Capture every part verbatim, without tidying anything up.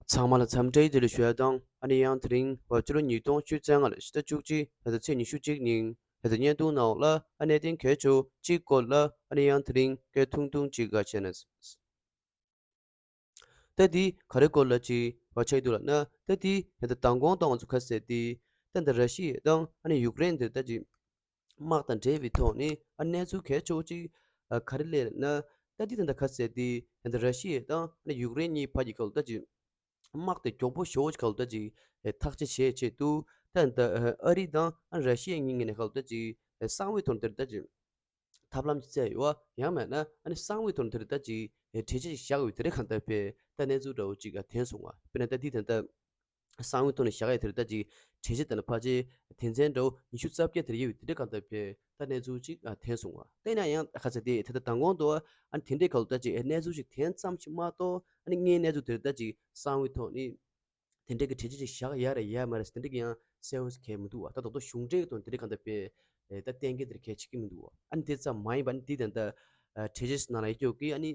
ཚང་མ་ལ་འཚམས་འདྲི་བདེ་ལེགས་ཞུ་ཡ་དང་། ཨ་ནི་ཡང་དེ་རིང་བར་སྤྱི་ལོ་ཉིས་སྟོང་བཅུ་གཅིག་ལོའི་ཕྱི་ཟླ་བཅུ་གཅིག་ཕྱི་ཟླ་ཚེས་ཉི་ཤུ་གཅིག་ཉིན་ཕྱི་ཟླ་བརྙན་ཐུང་ནང་ལ་ཨ་གནད་དོན་གལ་ཆེ་བ་གཅིག་སྐོར་ལ་ཨ་ནི་ཡང་དེ་རིང་སྐད་ཐུང་ཐུང་ཅིག་ག་བཤད་ན། ད་འདི་ག་རེ་སྐོར་ལ་ཅིག་བ་ཆགས་འདུག་ལབ་ན། ད་འདི་ད་ལྟ་མདང་དགོང་དང་ང་ཚོ་ཁ་གསལ་ཏེ་ད་ལྟ་ར་ཤི་ཡ་དང་ཨ་ནི་ཡུཀ་རེན་འདིར་ད་ཅིག་དམག་དང་འབྲེལ་བའི་ཐོག་ནས་ཨ་གནས་ཚུལ་གལ་ཆེ་བོ་ཅིག་ཨ་ག་རེ་སླེབས་ན། ད་འདི་ད་ལྟ་ཁ་གསལ་ཏེ་ད་ལྟ་ར་ཤི་ཡ་དང་ཨ་ནི་ཡུཀ་རེན་གཉིས་བར་གྱི་སྐོར་ལ་ད་ཅིག་དམག་དེ་མགྱོགས་པོ་ཞེ་པོ་ཅིག་སྐབས་ལ་ད་ཅིག་ཐག་གཅོད་བྱེད་ཆེད་དུ། ད་ད་ཨ་རི་དང་ཨ་ར་ཤི་ཡ་གཉིས་ངོས་ནས་སྐབས་ལ་ད་ཅིག་གསང་བའི་ཐོག་ནས་ད་ཅིག་ཐབས་ལམ་ཅིག་བཙལ་ཡོད་པ། ཡང་མིན་ན་ཨ་ནི་གསང་བའི་ཐོག་ནས་ད་ཅིག་གྲོས་ཆོད་ཅིག་བཞག་ཡོད་པའི་དེ་རིང་གང་ལྟར་དཔེ་ད་གནས་ཚུལ་འདྲ་བོ་ཅིག་ཐོན་སོང་བ། དཔེར་ན་ད་འདི་ད་ལྟ་གསང་བའི་ཐོག་ནས་བཞག་ཡ་དེ་རིང་ད་ཅིག་གྲོས་ཆོད་དེ་ལ་ཕལ་ཆེར་དོན་ཚན་འདྲ་བོ་ཉི་ཤུ་རྩ་བརྒྱད་དེར་ཡོད་པའི་དེ་རིང་གང་ལྟར་དཔེ་ད་གནས་ཚུལ་ཅིག་ཐོན་སོང་བ། དེ་ཡིན་ན་ཡང་ཁ་ཚ་དེ་ད་ལྟ་མདང་དགོང་དུ་ཨ་ནི་དེ་འདྲའི་སྐབས་ལ་ད་ཅིག་གནས་ཚུལ་ཅིག་ཐོན་ཙམ་ཞིག་མ་གཏོགས། ཨ་ནི་དངོས་གནས་ཚུལ་དེ་རིང་ད་ཅིག་གསང་བའི་ཐོག་ནས་དེ་འདྲའི་གི་གྲོས་ཆོད་ཅིག་བཞག་ཡ་རེད་ཡ་མ་རེད་དེ་འདྲའི་གི་ཡང་གསལ་བོ་གང་ཡང་མི་འདུག་བ། ད་རྡོག་རྡོག་གཞུང་འབྲེལ་གི་ཐོག་ནས་དེ་རིང་གང་ལྟར་དཔེ་ད་གཏན་འཁེལ་དེ་རིང་གང་ཡང་བྱེད་ཀྱི་མི་འདུག་བ། ཨ་ནི་དེ་ཙམ་མ་ཡིན་པ་ནི་དེ་ད་ལྟ་གྲོས་ཆོད་ནང་ལ་ཡོད་ཀྱོག་གི་ཨ་ནི་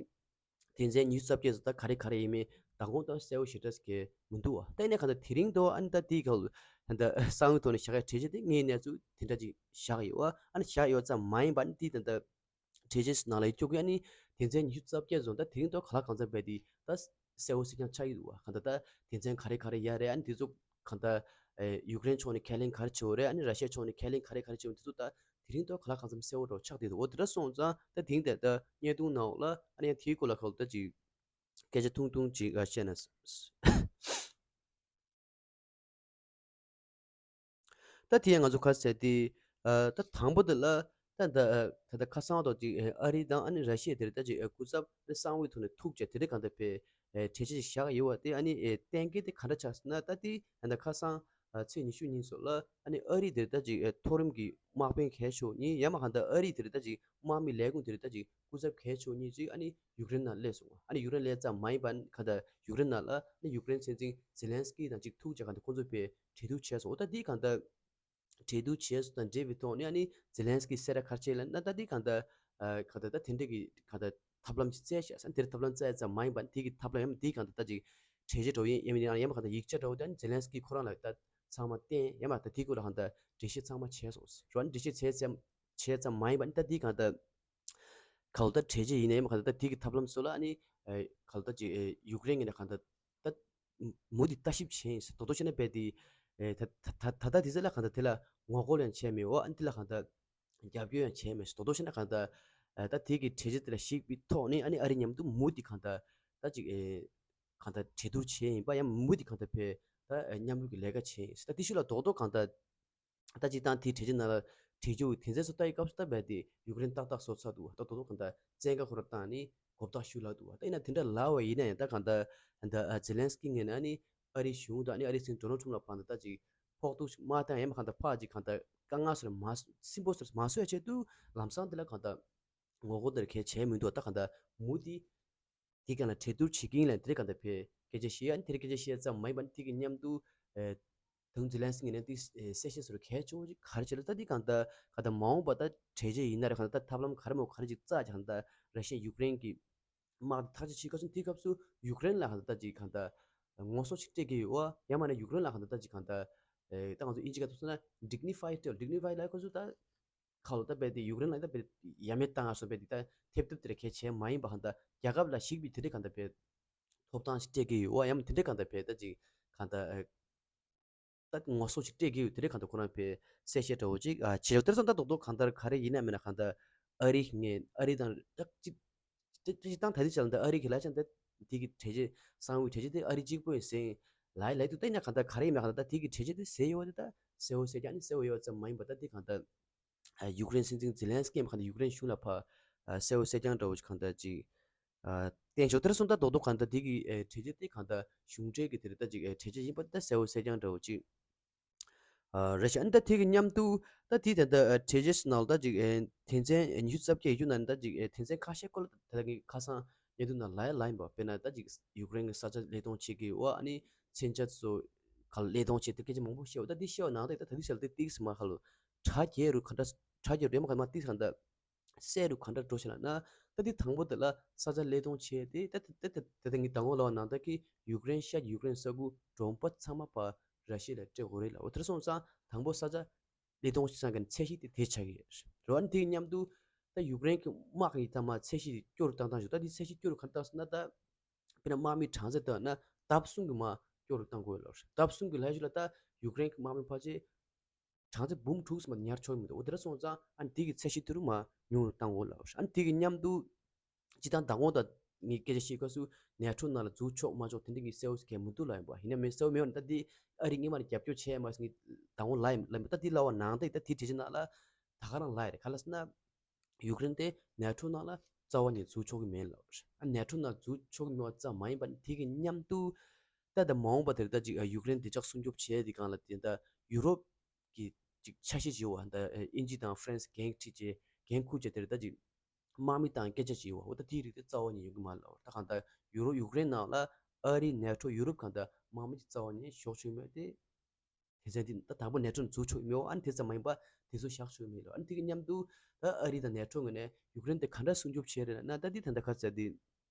དོན་ཚན་ཉི་ཤུ་རྩ་བརྒྱད་ཚོ་ད་ག་རེ་ག་རེ་ཡིན་མིན་མདང་དགོང་ད་གསལ་བོ་ཞེ་དྲག་གང་ཡང་མི་འདུག་བ། ད་ཡིན་ན་གང་ལྟར་དེ་རིང་དུ་ཨ་ནི་ད་དེའི་སྐབས་ད་ལྟ་གསང་བའི་ཐོག་ནས་བཞག་ཡ་གྲོས་ཆོད་དེ་དངོས་གནས་ཚུལ་དེ་འདྲ་ཅིག་བཞག་ཡོད་བ། ཨ་ནི་བཞག་ཡོད་ཙམ་མ་ཡིན་པ་ནི་དེ་ད་ལྟ་གྲོས་ཆོད་ནང་ལ་ཡོད་ཀྱོག་གི་ཨ་ནི་དོན་ཚན་ཉི་ཤུ་རྩ་བརྒྱད་ཚོ་ད་དེ་རིང་དུ་གང་ལ་གང་འཚམ་བས་དེ་ད་གསལ་བོ་གསལ་རྐྱང་ཆགས་ཀྱི་འདུག་བ། གང་ལྟར་ད་དོན་ཚན་ག་རེ་ག་རེ་ཡ་རེད། ཨ་ནི་དེ་ཚོ་གང་ལྟར་ཡུཀ་རེན་ཕྱོགས་ནས་ཁས་ལེན་ག་རེ་བྱེད་དགོས་རེད། ཨ་ནི་ར་ཤི་ཡ་ཕྱོགས་ནས་ཁས་ལེན་ག་རེ་ག་རེ་བྱེད་དགོས་དེ་ཚོ་ད་དེ་རིང་དུ་གང་ལ་གང་འཚམ་གསལ་བོ་འདྲ་བོ་ཆགས་བསྡད་འདུག་འོ་དེ་འདྲ་སོང་ཙང་ད་དེ་རིང་དེ་ད་བརྙན་ཐུང་ནང་ལ་ཨ་ནི་ཡང་དེའི་སྐོར་ལ་གང་ལྟར་ད་ཅིག་སྐད་ཆ་ཐུང་ཐུང་ཅིག་བཤད་ན། ད་དེ་ཡང་ང་ཚོ་ཁ་གསལ་ཏེ། ཨ་ད་དང་པོ་དེ་ལ་ད་ད་ད་ལྟ་ཁ་སང་ཐོག་ཅིག་ཨ་རི་དང་ཨ་ནི་ར་ཤི་ཡ་དེ་རེད། ད་ཅིག་སྐུ་ཚབ་ཨ་ནི་གསང་བའི་ཐོག་ནས་ཐུག་བྱས་དེ་རིང་གང་ལྟར་དཔེ་གྲོས་ཆོད་ཅིག་བཞག་ཡོད་པ་དེ་ཨ་ནི་གཏན་འཁེལ་དེ་ག་འདྲ་ཆགས་ཟེར་ན། ད་དེ་ད་ལྟ་ཁ་སང་ཚེས་ཉི་ཤུ་ཉིན་སོགས་ལ་ཨ་ནི་ཨ་རི་དེ་རེད། ད་ཅིག་མཐོ་རིམ་གྱི་དམག་དཔོན་གལ་ཆེ་བ་གཉིས། ཡང་མིན་གང་ལྟར་ཨ་རི་དེ་རེད། ད་ཅིག་དམག་མི་ལས་ཁུངས་དེ་རེད། ད་ཅིག་སྐུ་ཚབ་གལ་ཆེ་བ་གཉིས་ཅིག་ཨ་ནི་ཡུཀ་རེན་ནང་སླེབས་སོང་། ཨ་ནི་ཡུཀ་རེན་སླེབས་ཙམ་མ་ཡིན་པ་ཨ་ནི་གང་ལྟར་ཡུཀ་རེན་ནང་ལ་ཨ་ནི་ཡུཀ་རེན་སྲིད་འཛིན་ཛེ་ལན་སི་ཀི་དང་ཅིག་ཐུག་བྱས་གང་ལྟར་ཁོང་ཚོ་དཔེ་གྲོས་བསྡུར་བྱས་སོང་། འོ་ད་འདི་གང་ལྟར་གྲོས་བསྡུར་བྱས་སོང་དང་འབྲེལ་བའི་ཐོག་ནས་ཨ་ནི་ཛེ་ལན་སི་ཀི་གསལ་བསྒྲགས་ག་རེ་བྱས་ལབ་ན། ད་འདི་གང་ལྟར་ཨ་གང་ལྟར་ད་དེ་འདྲ་གི་གང་ལྟར་ཐབས་ལམ་ཅིག་བཙལ་བྱས་ཟེར། དེར་ཐབས་ལམ་བཙལ་ཙམ་མ་ཡིན་པ་ཨ་ནི་འདི་གི་ཐབས་ལམ་ཡང་འདི་གང་ལྟར་ད་ཅིག་གྲོས་ཆོད་འདྲ་བོ་ཡིན། ཡང་མིན་ཡང་མིན་གང་ལྟར་ཡིག་ཆ་འདྲ་བོ་དེ་ཨ་ནི་ཛེ་ལན་སི་ཀི་ཁོ་རང་ལ་ད་ཚང་མ་བསྟན། ཡང་མིན་ད་དེའི་སྐོར་ལ་གང་ལྟར་འགྲེལ་བཤད་ཚང་མ་བྱས་སོང་ཟེར། ཨ་ནི་འགྲེལ་བཤད་བྱས་ཙམ་བྱས་ཙམ་མ་ཡིན་པ་ཨ་ནི་ད་འདི་གང་ལྟར་གང་ལྟར་གྲོས་ཆོད་ཡིན་ན་ཡང་མིན་གང་ལྟར་ད་དེ་གི་ཐབས་ལམ་སོགས་ལ་ཨ་ནི་ཨེ་གང་ལྟར་ཅིག་ཨེ་ཡུཀ་རེན་གྱི་ནས་གང་ལྟར་ད་མུ་མཐུད་ལྟ་ཞིབ་བྱས་ཡིན་ཟེར། རྡོག་རྡོག་བཤད་ན་རྦད་དེ་ཨེ་ད་ད་ད་ད་ད་དེ་ཚོ་ལ་གང་ལྟར་དེ་ལ་ངོ་རྒོལ་ཡང་བྱས་མེད། འོ་ཨ་ནི་དེ་ལ་གང་ལྟར་རྒྱབ་སྐྱོར་ཡང་བྱས་མེད་ཟེར། རྡོག་རྡོག་བཤད་ན་གང་ལྟར་ཨེ་ད་དེ་གི་གྲོས་ཆོད་དེ་ལ་གཞིགས་པའི་ཐོག་ནས་ཨ་ནི་ཨ་རི་མཉམ་དུ་མུ་མཐུད་གང་ལྟར་ད་ཅིག་ཨེ་གང་ལྟར་གྲོས་བསྡུར་བྱས་ཡིན་པ། ཡང་མུ་མཐུད་གང་ལྟར་དཔེ་ད་ཨེ་མཉམ་རུབ་ཀྱི་ལས་ཀ་བྱས་ཡིན་ཟེར། ད་དེ་ཤུལ་ལ་རྡོག་རྡོག་གང་ལྟར་ད་སྤྱིར་བཏང་དེའི་གྲོས་ཆོད་ནང་ལ་གྲོས་ཆོད་དོན་ཚན་སོགས་ལྟ་ཡི་སྐབས་སུ་ད་རྦད་དེ་ཡུཀ་རེན་ཏག་ཏག་བཟོ་ཚར་འདུག་ད་རྡོག་རྡོག་གང་ལྟར་བཙན་བཀའ་ཁོ་རང་བཏང་ནས་མགོ་བཏགས་ཞུ་ལབ་འདུག་ད་ཡིན་ན་དེ་འདྲ་ལབ་པ་ཡིན་ན་ཡང་ད་གང་ལྟར་ད་ཛེ་ལན་སི་ཀི་ངོས་ནས་ཨ་ནི་ཨ་རིའི་གཞུང་དང་ཨ་ནི་ཨ་རིའི་སྲིད་འཛིན་ཌོ་ནལ་ཊམ་ལ་བར་ན་ད་ཅིག་ཕོག་ཐུག་མ་བཏང་། ཡང་མིན་གང་ལྟར་ཕར་ཅིག་གང་ལྟར་དཀའ་ངལ་སོགས་མ་སིམ་པོ་སོགས་མ་བཟོ་ཡ་ཆེད་དུ་ལམ་སང་དེ་ལ་གང་ལྟར་ངོ་རྒོལ་དེ་ལ་གལ་བྱས་མི་འདུག་ད་གང་ལྟར་མུ་མཐུད་དེ་གང་ལ་གྲོས་བསྡུར་བྱེད་ཀྱིན་ལ་དེ་རིང་གང་ལྟར་དཔེ་སྐད་ཆ་བཤད་ཡ། ཨ་ནི་དེ་རིང་སྐད་ཆ་བཤད་ཙམ་མ་ཡིན་པ་ཨ་ནི་དེ་གི་མཉམ་དུ་ཨེ་ད་རུང་ཛེ་ལན་སི་ཀི་ངོས་ནས་དེ་ཨེ་གསལ་བཤད་སོགས་གལ་ཆེ་བོ་ཅིག་ག་རེ་བྱས་ལ། ད་དེ་གང་ལྟར་གང་ལྟར་མ་འོངས་པ་ད་གྲོས་ཆོད་ཡིན་ན་རེད། གང་ལྟར་ད་ཐབས་ལམ་ག་རེ་མོ་ག་རེ་ཅིག་བཙལ་ཅིག་གང་ལྟར་ར་ཤི་ཡ་ཡུཀ་རེན་གྱི་དམག་དེ་ཐག་གཅོད་བྱེད་སྐབས་སུ་དེའི་སྐབས་སུ་ཡུཀ་རེན་ལ་གང་ལྟར་ད་ཅིག་གང་ལྟར་ངོ་སོ་ཅིག་སྤྲད་ཀྱི་ཡོད་པ། ཡང་མིན་ན་ཡུཀ་རེན་ལ་གང་ལྟར་ད་ཅིག་གང་ལྟར་ཨེ་ད་ང་ཚོ་དབྱིན་ཇི་སྐད་ཐོག་ཟེར་ན་ཌིག་ནི་ཕའེཌ་ཌི་ལ་ཌིག་ནི་ཕའེཌ་ལབ་སྐབས་སུ་ད་ཁ་ལོ་ད་རྦད་དེ་ཡུཀ་རེན་ལ་ད་རྦད་ཡ་མེད་བཏང་ང་སོང་། རྦད་དེ་ད་ཐེབས་ཐེབས་དེ་རེད། གལ་ཆེ་མ་ཡིན་པ་གང་ལྟར་རྒྱལ་ཁབ་ལ་གཞིགས་པའི་དེ་འདྲའི་གང་ལྟར་རྦད་ཐོབ་ཐང་ཞིག་སྤྲད་ཀྱི་ཡོད་པ། ཡང་མིན་དེ་འདྲའི་གང་ལྟར་རྦད་ད་ཅིག་གང་ལྟར་ཨ་ད་ངོ་སོ་ཞིག་སྤྲད་ཀྱི་ཡོད། དེ་འདྲའི་གང་ལྟར་ཁོ་རང་དཔེ་གསལ་བཤད་འདྲ་བོ་ཅིག་ཨ་བྱེད་ཆོག་དེར་སོང་ད་རྡོག་རྡོག་གང་ལྟར་ག་རེ་ཡིན་ན་མིན་ན་གང་ལྟར་ཨ་རི་ངས་ཨ་རི་དང་ད་ཅིག་སྤྱིར་བཏང་ད་ལྟའི་ཆ་ལ་འདི་ཨ་རི་གི་ལ་ཆ་འདི་དེ་གི་གྲོས་ཆོད་གསང་བའི་གྲོས་ཆོད་དེ་ཨ་རི་གཅིག་པོ་ཡིན་ཟེར་ལབ་ལབ་འདུག་ད་ཡིན་ན་གང་ལྟར་ག་རེ་ཡིན་མིན་གང་ལྟར་ད་དེ་གི་གྲོས་ཆོད་དེ་ཟེར་ཡོད་པ་དེ་ད་གསལ་བོ་གསལ་རྐྱང་ནི་གསལ་བོ་ཡོད་ཙམ་མ་ཡིན་པ་ད་དེ་གང་ལྟར་ཡུཀ་རེན་སྲིད་འཛིན་ཛེ་ལན་སི་ཀི་ཡིན་པ་གང་ལྟར་ཡུཀ་རེན་གཞུང་ལ་ཕར་གསལ་བོ་གསལ་རྐྱང་འདྲ་བོ་ཞིག་གང་ལྟར་ཅིག་བསྟན་ཆོག་དེར་སོང་ད་རྡོག་རྡོག་གང་ལྟར་དེ་གི་གྲོས་ཆོད་དེ་གང་ལྟར་གཞུང་འབྲེལ་གི་དེ་རེད། ད་ཅིག་གྲོས་ཆོད་ཡིན་པ་ད་གསལ་བོ་གསལ་རྐྱང་འདྲ་བོ་ཅིག་ཨ་རེད་ཤག་ཨ་ནི་ད་དེ་གི་མཉམ་དུ་ད་དེ་ད་ལྟ་ཨ་གྲོས་ཆོད་ནང་ལ་ད་ཅིག་ཨེ་དོན་ཚན་ཉི་ཤུ་རྩ་བརྒྱད་ཡོད་རྒྱུ་ན་ད་ཅིག་ཨེ་དོན་ཚན་ཁ་ཤས་སྐོར་ལ་ད་ལྟ་ངས་ཁ་སང་བརྙན་ཐུང་ནང་ལབ་ཡ་ལབ་ཡིན་པ། དཔེར་ན་ད་ཅིག་ཡུཀ་རེན་གྱི་ས་ཆ་ལེན་གཏོང་བྱེད་ཀྱི་ཡོད་པ། ཨ་ནི་མཚོན་ཆ་ཚོ་ག་ལ་ལེན་གཏོང་བྱེད་དེ་སྐད་ཆ་མང་པོ་བཤད་པ། ད་དེ་བཤད་པ་ནང་ད་ད་དེ་བཤད་ལ་དེ་ཏིག་སི་མ་ཁ་ལོ་དྲ་རྒྱའི་རུ་ག་འདྲ་དྲ་རྒྱའི་རུ་མ་ག་མ་ཏིག་སི་ག་འདྲ་གསལ་རུ་ག་འདྲ་འགྲོ་ཤག་ལབ་ན། ད་ ད་དེ་དང་པོ་དེ་ལ་ས་ཆ་ལེ་ཐོང་བྱས་ཏེ། ད་དེ་ད་དེ་ད་ངས་དང་པོ་ལབ་པ་ནང་ལྟར་གྱི་ཡུཀ་རེན་ཤར་ཡུཀ་རེན་ས་ཁུལ་གྲོང་པ་ཚང་མ་ཕར་ར་ཤི་ཡ་ལ་སྤྲད་དགོས་རེད་ལབ། འོ་དེར་སོང་ཙང་དང་པོ་ས་ཆ་ལེ་ཐོང་བྱེད་སའི་ཚད་གཞི་དེ་དེ་ཆགས་ཀྱི་ཡོད་རེད། འོ་ཨ་ནི་དེ་གི་མཉམ་དུ་ད་ཡུཀ་རེན་གྱི་དམག་གི་ཐ་མ་ཚད་གཞི་དེ་སྐྱོ་རུ་བཏང་བཏང་བྱུང་། ད་དེ་ཚད་གཞི་སྐྱོ་རུ་ག་རེ་བཏང་སོང་ན། ད་དཔེར་ན་དམག་མི་གྲངས་ཚད་བཏང་ན་ལྡབ་གསུམ་གྱི་མར་སྐྱོ་རུ་བཏང་དགོས་ལབ་རེད། ལྡབ་གསུམ་གྱི་ལྷག་ཞུ་ལ་ད་ཡུཀ་རེན་གྱི་དམག་མི་ཕལ་ཆེར་གྲངས་ཚད་འབུམ་དྲུག་ཙམ་མ་ཉར་ཆོག་གི་མི་འདུག་འོ་དེ་འདྲ་སོང་ཙང་ཨ་ནི་དེ་གི་ཚད་གཞི་དེ་རུ་མར་ཉུང་རུ་བཏང་དགོས་ལབ་རེད། ཨ་ནི་དེ་གི་མཉམ་དུ་སྤྱིར་བཏང་མདང་དགོང་དང་ངས་སྐད་ཆ་བཤད་སྐབས་སུ་ནེ་ཊོ་ནང་ལ་འཛུལ་ཆོག་མ་ཆོག་དེ་འདྲ་གི་གསལ་པོ་གང་ཡང་མི་འདུག་ལབ་ཡིན་པ། ཡིན་ན་མིན་གསལ་པོ་མེད་པ་ནི། ད་འདི་ཨ་རི་སྔོན་མ་ནས་རྒྱབ་སྐྱོར་བྱས་ཡོད་མ་རེད་ཟེར་ངས་མདང་དགོང་ལབ་ཡིན་ལབ་ཡིན་པ། ད་འདི་ལབ་པ་ནང་བཞིན་ད་དེ་གྲོས་ཆོད་ནང་ལ་ད་ག་རང་ལབ་ཡོད་རེད། ག་རེ་ལབ་ཟེར་ན། ཡུཀ་རེན་དེ་ནེ་ཊོ་ནང་ལ་རྩ་བ་ནས་འཛུལ་ཆོག་གི་མེད་ལབ་རེད། ཨ་ནེ་ཊོ་ནང་འཛུལ་ཆོག་གི་མེད་པ་ཙམ་མ་ཡིན་པ་དེ་གི་མཉམ་དུ་ད་ད་མ་འོངས་པ་དེར་ད་ཅིག་ཡུཀ་རེན་བདེ་འཇགས་སྲུང་སྐྱོབ་བྱས་དེ་སྒང་ལ་དེ་ད་ཡུ་རོབ་ཀྱི་ཅིག་ཆ་ཤས་ཅིག་ཡོད་པ། ད་དབྱིན་ཇི་དང་ཧྥ་རན་སི་འགན་འཁྲི་བྱས་འགན་འཁུར་བྱས་དེར་ད་ཅིག་དམག་མི་བཏང་སྐད་ཆ་ཅིག་ཡོད་པ། འོ་ད་དེའི་རིགས་དེ་རྩ་བ་ནས་ཡོང་གི་མ་རེད་ལབ་རེད། ད་གང་ལྟར་ཡུ་རོབ་ཡུཀ་རེན་ནང་ལ་ཨ་རི་ནེ་ཊོ་ཡུ་རོབ་གང་ལྟར་དམག་མི་ཅིག་རྩ་བ་ནས་ཞུགས་ཆོག་གི་མེད་དེ། དེ་ཚན་དེ་ད་དང་པོ་ནེ་ཊོ་ནས་འཛུལ་ཆོག་མེད་པ། ཨ་ནི་དེ་ཙམ་མ་ཡིན་པ་དེ་ཚོ་བཞག་ཆོག་མེད་ལོ། ཨ་ནི་དེ་གི་མཉམ་དུ་ད་ཨ་རི་དང་ནེ་ཊོ་ངོས་ནས་ཡུཀ་རེན་དེ་ག་འདྲ་སྲུང་སྐྱོབ་བྱས་རེད་ན། ད་འདི་ད་ལྟ་ག་ཚད་འདི་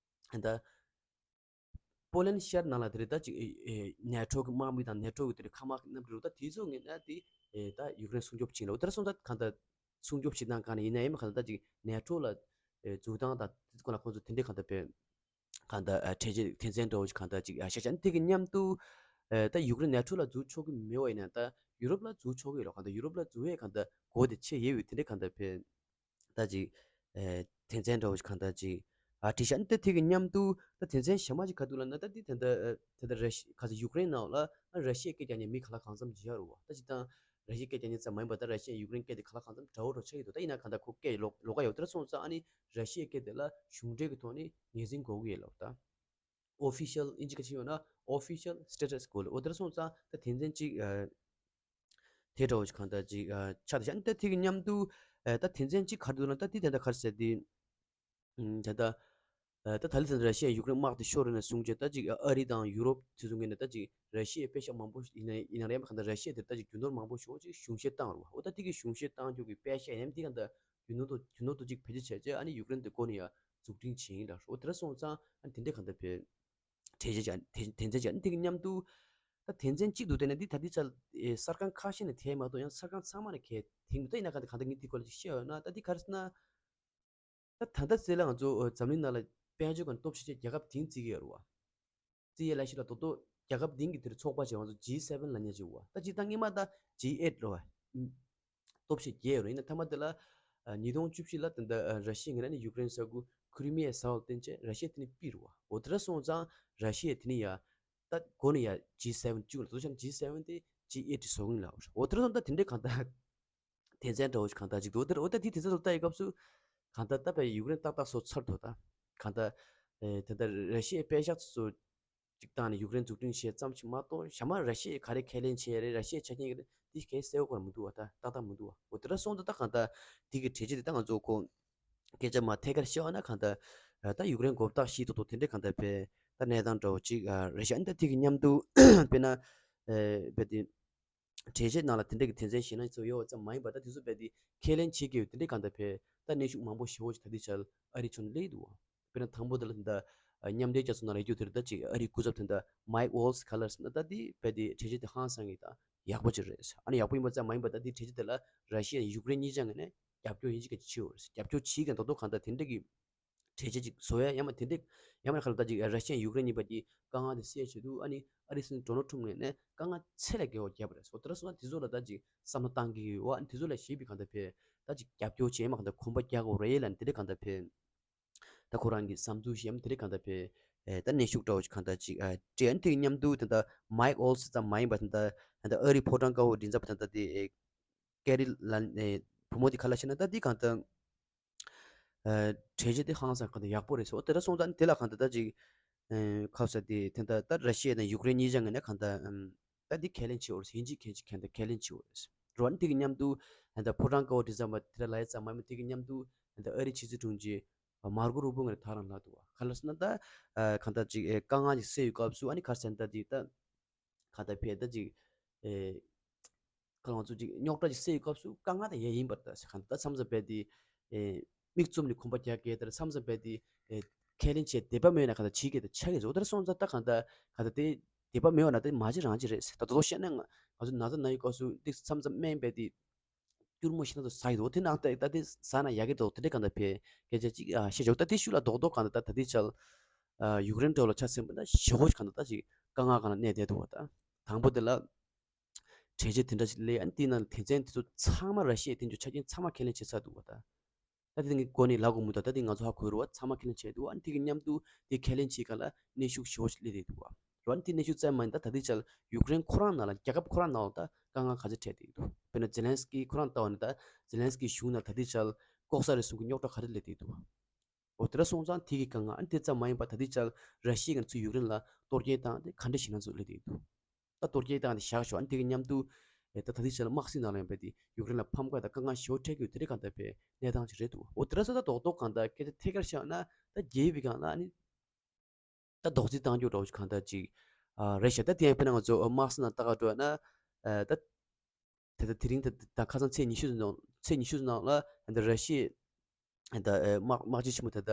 ད་པོ་ལན་ཤར་ནང་ལ་དེ་རེད། ད་ཅིག་ནེ་ཊོ་གི་དམག་མི་དང་ནེ་ཊོ་གི་དེ་རེད་མཁའ་དམག་གི་གནམ་གྲུ་རུ་ད་དེ་ཚོ་ངོས་ནས་དེ་ད་ཡུཀ་རེན་སྲུང་སྐྱོབ་བྱེད་ལོ། དེར་སོང་ད་གང་ལྟར་སྲུང་སྐྱོབ་བྱེད་སྟངས་གང་ནས་ཡིན་ན་ཡིན་མ་གང་ལྟར་ད་ཅིག་ནེ་ཊོ་ལ་འཛུལ་སྟངས་དང་དེ་ཚོ་གང་ལ་ཁོང་ཚོ་དེ་འདྲས་གང་ལྟར་བས། གང་ལྟར་ཨ་གྲོས་ཆོད་དོན་ཚན་འདྲ་བོ་ཞིག་གང་ལྟར་ཅིག་ཨ་བཞག་བཞག་ནས། དེ་གི་མཉམ་དུ་ཨ་ད་ཡུཀ་རེན་ནེ་ཊོ་ལ་འཛུལ་ཆོག་གི་མེད་པ་ཡིན་ན་ད་ཡུ་རོབ་ལ་འཛུལ་ཆོག་གི་ཡོད་ལོ། གང་ལྟར་ཡུ་རོབ་ལ་འཛུལ་ཡས་གང་ལྟར་སྒོ་དེ་ཕྱེ་ཡོད་པའི་དེ་འདྲའི་གང་ལྟར་བས་ད་ཅིག་ཨ་དོན་ཚན་འདྲ་བོ་ཞིག་གང་ལྟར་ཅིག་ཨ་བྲིས་བཞག་ནས། ད་དེ་གི་མཉམ་དུ་ད་དོན་ཚན་གཞན་མ་ཞིག་ག་འདུག་ལབ་ན། ད་འདི་ད་ལྟ་ཨ་ད་ལྟ་ར་ཤི་ག་ཚོད་ཡུཀ་རེན་ནང་ལ་ཨ་ར་ཤི་ཡའི་སྐད་རྒྱག་མཁན་མི་ག་ལ་གང་འཚམ་ཅིག་ཡོད་རེད་བ། ད་སྤྱིར་བཏང་ར་ཤི་ཡའི་སྐད་རྒྱག་མཁན་ཙམ་མ་ཡིན་པར་ད་ར་ཤི་ཡ་ཡུཀ་རེན་སྐད་དེ་ག་ལ་གང་འཚམ་འདྲ་བོ་འདྲ་ཆགས་ཀྱི་འདུག་ད་ཡིན་ན་གང་ལྟར་ཁོ་སྐད་ལོགས་ལོགས་ཀ་ཡོད། དེར་སོང་ཙང་ཨ་ནི་ར་ཤི་ཡའི་སྐད་དེ་ལ་གཞུང་འབྲེལ་གྱི་ཐོག་ནས་ངོས་འཛིན་དགོས་ཀྱི་ཡོད་ལབ། ད་ཨོ་ཕི་ཤལ་དབྱིན་ཇི་སྐད་ཆ་ཡོད་ན་ཨོ་ཕི་ཤལ་སི་ཊེ་ཊས་དགོས་ལབ། འོ་དེར་སོང་ཙང་ད་དོན་ཚན་གཅིག་ཨ་དེ་འདྲ་བོ་ཞིག་གང་ལྟར་ཅིག་ཨ་ཆགས་བསྡད་ཤག་ཨ་ནི་ད་དེ་གི་མཉམ་དུ་ཨ་ད་དོན་ཚན་གཅིག་ག་རེ་འདུག་ན། ད་དེ་ད་ལྟ་ག་རེ་ཟེར་དེ། ཨུམ། ད་ལྟ་ཨ་ད་ད་ལྟ་ད་ར་ཤི་ཡ་ཡུཀ་རེན་དམག་དེ་ཤོར་རེད་ན་གསུངས་བྱས། ད་ཅིག་ཨ་རི་དང་ཡུ་རོབ་དེ་ཚོ་ངོས་ནས་ད་ཅིག་ར་ཤི་ཡའི་པེ་ཤག་མང་པོ་ཡིན་ན་ཡིན་ན་རེད་མ་གང་ལྟར་ར་ཤི་ཡ་དེར་ད་ཅིག་རྒྱུ་ནོར་མང་པོ་ཞེ་པོ་ཅིག་གཞུང་བཞེས་བཏང་རུ་བ། འོ་ད་དེ་གི་གཞུང་བཞེས་བཏང་རྒྱུ་གི་པེ་ཤག་ཡིན་ནའི་དེ་གང་ལྟར་རྒྱུ་ནོར་དུ་རྒྱུ་ནོར་དུ་ཅིག་བེད་སྤྱོད་བྱས་བྱས་ཨ་ནི་ཡུཀ་རེན་དེ་སྒོ་ནས་ཡ་འཛུགས་སྐྲུན་བྱས་ཡིན་ལ། འོ་དེ་འདྲ་སོང་ཙང་ཨ་ནི་དེ་འདྲས་གང་ལྟར་བས་གྲོས་ཆོད་བྱས་དེ་དོན་ཚན་བྱས་ཨ་ནི་དེ་གི་མཉམ་དུ་ད་དོན་ཚན་གཅིག་ཏུ་བལྟས་ན་འདི་ད་ལྟའི་ཆར་ཨེ་གསར་ཁང་ཁ་ཤས་ནས་ཐད་མ་གཏོགས་ཡང་གསར་ཁང་ཚང་མ་ནས་གལ་ཐེངས་འདུག་ད་ཡིན་ན་གང་ལྟར་གང་ལྟར་ངས་དེ་སྐོར་ལ་ཅིག་བཤད་ཡོད་ན། ད་འདི་ག་རེ་ཟེར་ན། ད་ད་ལྟ་ཚེ་ལ་ང་ཚོ་འཛམ་གླིང་ནང་ལ་དཔལ་འབྱོར་གྱི་སྟོབས་ཆེ་ཤོས་རྒྱལ་ཁབ་བདུན་བརྩི་གི་ཡོད་རེད་བ། བརྩི་ཡས་ལ་ཤི་ལ་རྡོག་རྡོག་རྒྱལ་ཁབ་བདུན་གྱི་དེར་ཚོགས་པ་བྱས་ང་ཚོ་ཇི་སེ་ཝེན་ལབ་མཁན་ཅིག་ཡོད་བ། ད་སྤྱིར་བཏང་སྔོན་མ་ད་ཇི་ཨེཊ་རེད་བ། སྟོབས་ཆེ་བརྒྱད་ཡོད་རེད། ཡིན་ན་མཐའ་མ་དེ་ལ་ཉིས་སྟོང་བཅུ་བཞི་ལ་ད་ལྟ་ར་ཤི་ཡ་ངོས་ནས་ཡུཀ་རེན་ས་ཁུལ་ཁི་རི་མི་ཡའི་ཟ་བ་བསྟན་བྱས་ར་ཤི་ཡས་དེ་ནས་ཕུད་རེད་བ། འོ་དེ་འདྲ་སོང་ཙང་ར་ཤི་ཡས་དེ་ནས་ཡ་ད་སྒོ་ནས་ཡ་ཇི་སེ་ཝེན་བཅུག་ལ། དེ་ཚོ་ཆ་ཇི་སེ་ཝེན་དེ་ཇི་ཨེཊ་བཟོ་གི་ཡིན་ལབ་རེད། འོ་དེ་འདྲ་སོང་ཙང་དེ་འདྲའི་གང་ལྟར་དོན་ཚན་འདྲ་བོ་ཞིག་གང་ལྟར་ཅིག་འདུག་དེར་འོ་ད་དེ་དོན་ཚན་ཚོ་ལྟ་ཡི་སྐབས་སུ་གང་ལྟར་ད་བས་ཡུཀ་རེན་ཏག་ཏག་བཟོ་ཚར་འདུག་ད་གང་ལྟར་ཨེ་དེ་ལྟར་ར་ཤི་ཡའི་པེ་ཤག་ཚོ་ཅིག་བཏང་ནས་ཡུཀ་རེན་འཛུགས་སྐྲུན་བྱས་ཙམ་ཞིག་མ་གཏོགས་ཞྭ་དམར་ར་ཤི་ཡས་ག་རེ་ཁས་ལེན་བྱས་རེད། ར་ཤི་ཡའི་ཆ་རྐྱེན་ག་རེ་འདི་གའི་གསལ་པོ་ག་རེ་མི་འདུག་བ། ད་ཏག་ཏག་མི་འདུག་བ། འོ་དེ་འདྲ་སོང་ཙང་ད་གང་ལྟར་དེ་གི་གྲོས་ཆོད་དེ་ད་ང་ཚོ་ཁོ་སྐད་ཆ་མ་ཐད་ཀར་བཤད་པ་ན་གང་ལྟར་ད་ཡུཀ་རེན་མགོ་བཏགས་ཤེས་ཐོག་ཐོག་དེ་འདྲའི་གང་ལྟར་བས་ད་གནས་སྟངས་འདྲ་བོ་ཅིག་རེད་ཤག་ཨ་ནི་ད་དེ་གི་མཉམ་དུ་དཔེར་ན་ཨེ་དཔེ་དེ། གྲོས་ཆོད་ནང་ལ་དེ་འདྲ་གི་དོན་ཚན་ཞེ་དྲག་ཚོ་ཡོད་པ་ཙམ་མ་ཡིན་པར་ད་དེ་ཚོ་རྦད་དེ་ཁས་ལེན་བྱེད་དགོས་དེ་འདྲའི་གང་ལྟར་བས་ད་གནོན་ཤུགས་མང་པོ་ཞེ་པོ་ཅིག་ད་ལྟའི་ཆར་ཨ་རིའི་ཕྱོགས་ནས་སླེབས་འདུག་དཔེར་ན་དང་པོ་དེ་ལ་ད་ལྟ་མཉམ་འབྲེལ་རྒྱལ་ཚོགས་ནང་ལ་ཡོད་རྒྱུ་དེ་རེད། ད་ཅིག་ཨ་རིའི་སྐུ་ཚབ་དེ་ད་མའིག་ཝོལ་ཛི་ག་ལ་ཟེར་ན་ད་དེ་རྦད་དེ་གྲོས་ཆོད་དེ་ཧང་སང་གི་ད་ཡག་པོ་ཅིག་རེད། ཨ་ནི་ཡག་པོ་ཡིན་པ་ཙམ་མ་ཡིན་པར་ད་དེ་གྲོས་ཆོད་དེ་ལ་ར་ཤི་ཡ་ཡུཀ་རེན་གཉིས་ཆ་ངོས་ནས་རྒྱབ་སྐྱོར་ཡིན་གཅིག་གི་ཅིག་ཡོད་རེད། རྒྱབ་སྐྱོར་བྱེད་མཁན་ད་དུང་གང་ལྟར་དེ་འདྲ་གི་གྲོས་ཆོད་ཅིག་བཟོ་ཡ་ཡང་མ་དེ་འདྲ་ཡང་མ་ཁ་ལ་ད་ཅིག་ར་ཤི་ཡ་ཡུཀ་རེན་གཉིས་པ་གི་དཀའ་ངལ་དེ་སེལ་ཆེད་དུ་ཨ་ནི་ཨ་རིའི་སྲིད་འཛིན་ཌོ་ནལ་ཊམ་ངོས་ནས་དཀའ་ངལ་ཚད་ལས་བརྒལ་བ་བརྒྱབ་པ་རེད། སོ་དེ་འདྲ་སོང་ན་དེ་ཚོ་ལ་ད་ཅིག་བསམ་བློ་བཏང་གི་ཡོད། ཨ་ནི་དེ་ཚོ་ལ་ཞེད་པའི་གང་ལྟར་བས་ད་ཅིག་རྒྱབ་སྐྱོར་བྱེད་མ་གང་ལྟར་གོམ་པ་རྒྱག་དགོས་རེད་ལབ་ནས་དེ་འདྲ་གང་ལྟར་བས་ད་ཁོ་རང་གི་བསམ་ཚུལ་ཞིག་ཡང་དེ་འདྲ་གང་ལྟར་བས་ད་གནོན་ཤུགས་འདྲ་བོ་ཞིག་གང་ལྟར་ཅིག་སྤྲད། ཨ་ནི་དེ་མཉམ་དུ་ད་ལྟ་མའིག་ཝོལ་ཛི་ཙམ་མ་ཡིན་པ་ད་ལྟ་ཨ་རིའི་ཕོ་བྲང་དཀར་པོའི་མགྲིན་ཚབ་པ་ད་ལྟ་དེ་ཀེ་རི་ལ་བུ་མོ་དེ་ག་ལ་བཤད་ན་ད་དེ་གང་ལྟར། ཨ་གྲོས་ཆོད་དེ་ཧང་སང་གང་ལྟར་ཡག་པོ་རེད་ཟེར། འོ་དེ་འདྲ་སོང་ཙང་དེ་ལ་གང་ལྟར་ད་ཅིག་ཨ་ཁ་ས་དེ་དེ་ད་ད་ར་ཤི་ཡ་དང་ཡུཀ་རེན་གཉིས་ཆ་ངོས་ནས་གང་ལྟར་ཨམ་ད་འདི་ཁས་ལེན་བྱེད་འོར་ཡིན་གཅིག་མིན་གཅིག་གང་ལྟར་ཁས་ལེན་བྱེད་འོར་རོ། ཨ་ནི་དེ་གི་མཉམ་དུ་ད་ཕོ་བྲང་དཀར་པོ་དེ་ཙམ་པ་དེ་ལ་ལབ་ཡ་ཙམ་མ་ཡིན་པ་དེ་གི་མཉམ་དུ་ད་ཨ་རིའི་ཕྱི་སྲིད་དྲུང་ཆེ་མར་ཀོ་རུ་བྷིའོ་ངོས་ནས་ད་རང་ལབ་འདུག་བ། ག་ལ་ཟེར་ན་ད་ཨ་གང་ལྟར་ཅིག་ཨེ་དཀའ་ངལ་ཅིག་སེལ་ཡོད་སྐབས་སུ་ཨ་ནི་ག་རེ་ཟེར་ན་ད་དེ་ད། གང་ལྟར་བས་ད་ཅིག་ཨེ་ཁ་ང་ཚོ་ཅིག་རྙོག་དྲ་ཅིག་སེལ་བའི་སྐབས་སུ་དཀའ་ངལ་དེ་ཡང་ཡིན་པར་ད་ཟེར། གང་ལྟར་མཚམས་མཚམས་རྦད་དེ་ཨེ་ མིག་བཙུམ་ནས་གོམ་པ་རྒྱག་གི་དེར་མཚམས་མཚམས་རྦད་དེ་ཨེ་ཁས་ལེན་བྱས་དད་པ་མེད་ན་གང་ལྟར་བྱེད་ཀྱི་དེ་ཆགས་ཀྱི་འདུག་དེར་སོང་ཙང་ད་གང་ལྟར་གང་ལྟར་དེ་དད་པ་མེད་པ་ན་དེ་མ་བྱེད་རང་བྱེད་རེད་ཟེར། ད་དོ་དོ་བཤད་ན་ང་ང་ཚོ་ན་ཚ་ན་ཡི་སྐབས་སུ་ཏིག་མཚམས་མཚམས་སྨན་རྦད་དེ་སྐྱུར་མོ་ཤིན་ཏུ་ཟ་ཡི་འདུག་དེ་ནང་ད་ད་དེ་ཟ་ན་ཡག་གི་འདུག་དེ་འདྲ་གང་ལྟར་བྱས་སྐད་ཆ་གཅིག་ཨ་བཤད་ཆོག་ད་དེ་ཤུགས་ལ་རྡོག་རྡོག་གང་ལྟར་ད་ད་དེ་ཆགས་ཨ་ཡུཀ་རེན་འགྲོ་ལ་ཆ་ཟིན་པ་ན་ཞེ་པོ་གང་ལྟར་ད་ཅིག་དཀའ་ངལ་གང་ལ་གནས་བསྡད་འདུག་བ། ད་དང་པོ་དེ་ལ་གྲོས་ཆོད་དེ་འདྲ་ཞིག་སླེབས། ཨ་ནི་དེའི་ནང་ལ་དོན་ཚན་དེ་ཚོ་ཚང་མ་ར་ཤི་ཡའི་དེ་ཚོ་ཆ་རྐྱེན་ཚང་མ་ཁས་ལེན་བྱེད་ཚར་འདུག་བ། ད་ད་དེ་ངས་གོ་ནས་ལབ་དགོས་མི་འདུག་ད་དེ་ང་ཚོ་ཧ་གོ་རུ་བ་ཚང་མ་ཁས་ལེན་བྱས་འདུག་ཨ་ནི་དེ་གི་མཉམ་དུ་དེ་ཁས་ལེན་བྱེད་ག་ལ་གནོན་ཤུགས་ཞེ་པོ་ཞིག་སླེབས་བསྡད་འདུག་བ། ར་ཨ་ནི་དེ་གནོན་ཤུགས་ཙམ་མ་ཡིན་ད་ད་ལྟའི་ཆར་ཡུཀ་རེན་ཁོ་རང་ནང་ལ་རྒྱལ་ཁབ་ཁོ་རང་ནང་ལ་ད་དཀའ་ངལ་ག་ཚོད་འཕྲད་བསྡད་འདུག་དཔེར་ན་ཛེ་ལན་སི་ཀི་ཁོ་རང་ལྟ་བ་ནི་ད་ཛེ་ལན་སི་ཀི་གཞུང་ནང་ད་ལྟའི་ཆར་ལྐོག་ཟ་རེད་གསུང་གི་རྙོག་དྲ་ག་རེ་སླེབས་བསྡད་འདུག་འོ་དེ་འདྲ་སོང་ཙང་དེ་གི་དཀའ་ངལ་ཨ་ནི་དེ་ཙམ་མ་ཡིན་པ་ད་ལྟའི་ཆར་ར་ཤི་ཡས་ང་ཚོ་ཡུཀ་རེན་ལ་གཏོར་སྐྱོན་བཏང་སྟེ་ག་འདྲ་ཞིག་ན་ཚོ་སླེབས་བསྡད་འདུག་ད་གཏོར་སྐྱོན་བཏང་སྟེ་བཞག་ཆོག་ཨ་ནི་དེ་གི་མཉམ་དུ་ཨེ་ད་ད་ལྟའི་ཆར་ལ་དམག་སྲིད་ནང་ལ་ཡང་རྦད་དེ་ཡུཀ་རེན་ལ་ཕམ་ཁ་དང་དཀའ་ངལ་ཞེ་པོ་འཕྲད་ཀྱི་ཡོད་དེ་རིགས་གང་ལྟར་རྦད་གནས་སྟངས་ཅིག་རེད་འདུག་འོ་དེ་འདྲ་སོང་ད་རྡོག་རྡོག་གང་ལྟར་སྐད་ཆ་ཐད་ཀར་བཤད་ན་ད་རྒྱལ་བའི་སྒང་ལ་ཨ་ནི་ད་རྡོག་རྫིས་བཏང་རྒྱུ་འདྲ་བོ་ཞིག་གང་ལྟར་ཅིག་ཨ་རེད་ཤག་ད་དེ་ཡང་དཔེར་ན་ང་ཚོ་དམག་སྲིད་ནང་ལྟ་ག་འགྲོ་ཡ་ན་ཨ་ད་ད་ལྟ་དེ་རིང་ད་ད་ཁ་སང་ཚེས་ཉི་ཤུ་ནང་ཚེས་ཉི་ཤུ་ནང་ལ་ད་ར་ཤི་ཡའི་ད་ཨེ་དམག་དམག་སྤྱི་ཆེན་མོ་ད་ད་